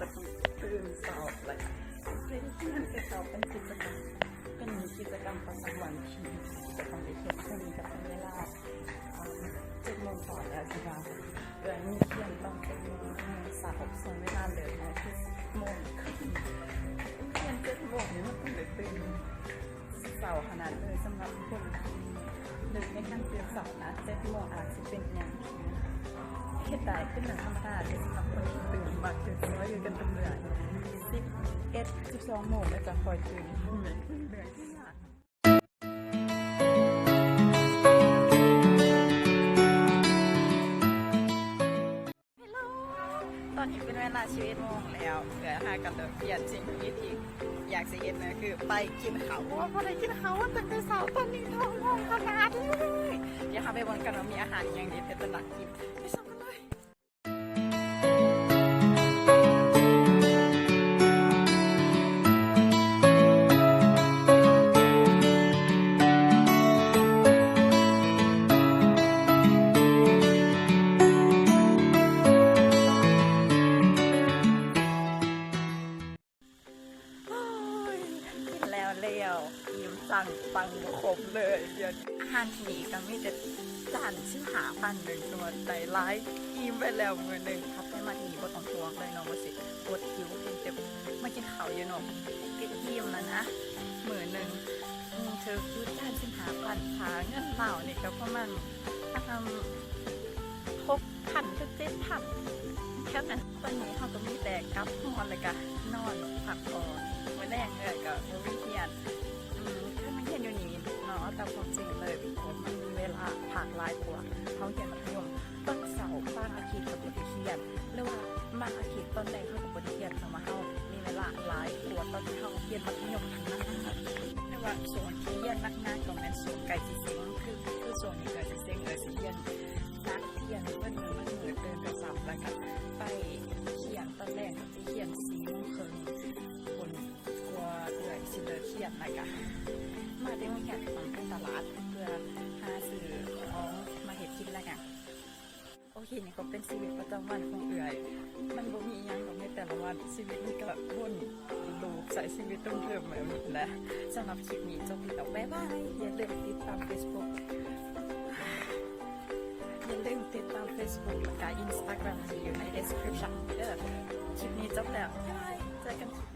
ກະຕ້ອງຕື່ນເຊົ້າ ແລ້ວກະເຮັດເຮືອນແຕ່ເຊົ້າ ເປັນກິດຈະກຳ ເປັນກິດຈະກຳປະຈຳວັນທີ່ຈະຕ້ອງໄດ້ເຮັດ. ມື້ນີ້ກະເປັນເວລາ ເອີ່ມ ເຈັດໂມງຕອນແລ້ວ ທີ່ວ່າເອື້ອຍມີຮຽນຕອນເຈັດໂມງເຊົ້າ ສ່ວນເວລາເລີກນອນຄືສິບໂມງເຄິ່ງ. ຮຽນເຈັດໂມງນີ້ມັນຕ້ອງໄດ້ຕື່ນ ເຊົ້າຂະໜາດເລີຍ. ສຳລັບຄົນທີ່ເລີກໃນການຕື່ນເຊົ້ານະ ເຈັດໂມງອາດຊິເປັນຫຍັງທີ່ເຮັດໄດ້ ເປັນເລື່ອງທຳມະດາເດ້. ສຳລັບຄົນທີ່ຕື່ນ ມັກຕື່ນສວຍຄືກັນກັບເອື້ອຍ ສິບເອັດ ສິບສອງໂມງແລ້ວຈະຄ່ອຍຕື່ນ ເປັນເລື່ອງທີ່ຍາກ. ເຮລໂລ ຕອນນີ້ເປັນເວລາສິບເອັດໂມງແລ້ວ ເອື້ອຍຫາກັນເລີກຮຽນ. ສິ່ງທີ່ຢາກຊິເຮັດກໍຄືໄປກິນເຂົ້າ ເພາະວ່າບໍ່ໄດ້ກິນເຂົ້າຕັ້ງແຕ່ເຊົ້າ. ຕອນນີ້ທ້ອງຮ້ອງຂະໜາດເລີຍ. ດຽວເຮົາໄປເບິ່ງກັນວ່າມີອາຫານອີ່ຫຍັງເດັດເປັນຕາໜ້າກິນ. ໄປຊົມກັນເລີຍ. ໂອ້ຍ ກິນແລ້ວແລ້ວ ອີ່ມຈັງ ປັງບໍ່ຄົບເລີຍ. ອາຫານທີ່ນີ້ກະມີແຕ່ຈານສິບຫ້າພັນໜຶ່ງ ຖືວ່າໄດ້ຫຼາຍ ອີ່ມໄປແລ້ວມື້ໜຶ່ງ. ຖ້າໃຜມັກນີ້ບໍ່ຕ້ອງຫ່ວງເລີຍເນາະ ວ່າຊິອົດຫິວ ເຫັນແຕ່ມາກິນເຂົ້າຢູ່ເນາະ ກະອີ່ມແລ້ວນະ ມື້ໜຶ່ງ. ອືມ ຖືກຢູ່ຈານສິບຫ້າພັນ ຖ້າເງິນລາວນີ້ກະປະມານ ປະມານ ຫົກພັນ ເຖິງເຈັດພັນ ແຖວນັ້ນ. ຕອນນີ້ເຮົາກະມີແຕ່ກັບຮອດແລ້ວກະນອນພັກຜ່ອນ. ມື້ແລງເອື້ອຍກະບໍ່ມີຮຽນ ອືມ ຄືມາຮຽນຢູ່ນີ້ເນາະ. ຕາມຄວາມຈິງເລີຍ ມັນມີເວລາພັກຫຼາຍກວ່າເຮົາຮຽນມັດທະຍົມ. ຕອນເຊົ້າບາງອາທິດກະບໍ່ໄດ້ຮຽນ ຫຼືວ່າບາງອາທິດຕອນແລງເຮົາກະບໍ່ໄດ້ຮຽນ ເພາະວ່າເຮົາມີເວລາຫຼາຍກວ່າຕອນທີ່ເຮົາຮຽນມັດທະຍົມຫັ້ນນະ. ແຕ່ວ່າຊ່ວງທີ່ຮຽນໜັກໆ ກະແມ່ນຊ່ວງໃກ້ຊິເສັງ ຄື ຄືຊ່ວງນີ້ເອື້ອຍຊິເສັງ ເອື້ອຍຊິຮຽນໜັກ ຮຽນເບິດມື້ເບິດມື້ ຕື່ນແຕ່ເຊົ້າ ແລ້ວກະໄປຮຽນຕອນແລງ ຊິຮຽນສີ່ໂມງເຄິ່ງພຸ້ນ ກວ່າເອື້ອຍຊິເລີກຮຽນ. ແລ້ວກະມາແຕ່ໂຮງຮຽນກະຕ້ອງໄປຕະຫຼາດ ເພື່ອຫາຊື້ຂອງມາເຮັດກິນແລງ. ໂອເຄ ນີ້ກະເປັນຊີວິດປະຈຳວັນຂອງເອື້ອຍ ມັນບໍ່ມີອີ່ຫຍັງດອກໃນແຕ່ລະວັນ. ຊີວິດມັນກະວົນລູບໃຊ້ຊີວິດເດີມໆແບບນີ້ແຫຼະ. ສຳລັບຄລິບນີ້ຈົບແລ້ວ ບາຍບາຍ. ຢ່າລືມຕິດຕາມເຟສບຸກ ຢ່າລືມຕິດຕາມເຟສບຸກ ແລ້ວກະອິນສະຕາແກຣມທີ່ຢູ່ໃນເດສຄຣິບຊັນເດີ. ຄລິບນີ້ຈົບແລ້ວ ບາຍບາຍ ເຈີກັນຄລິບ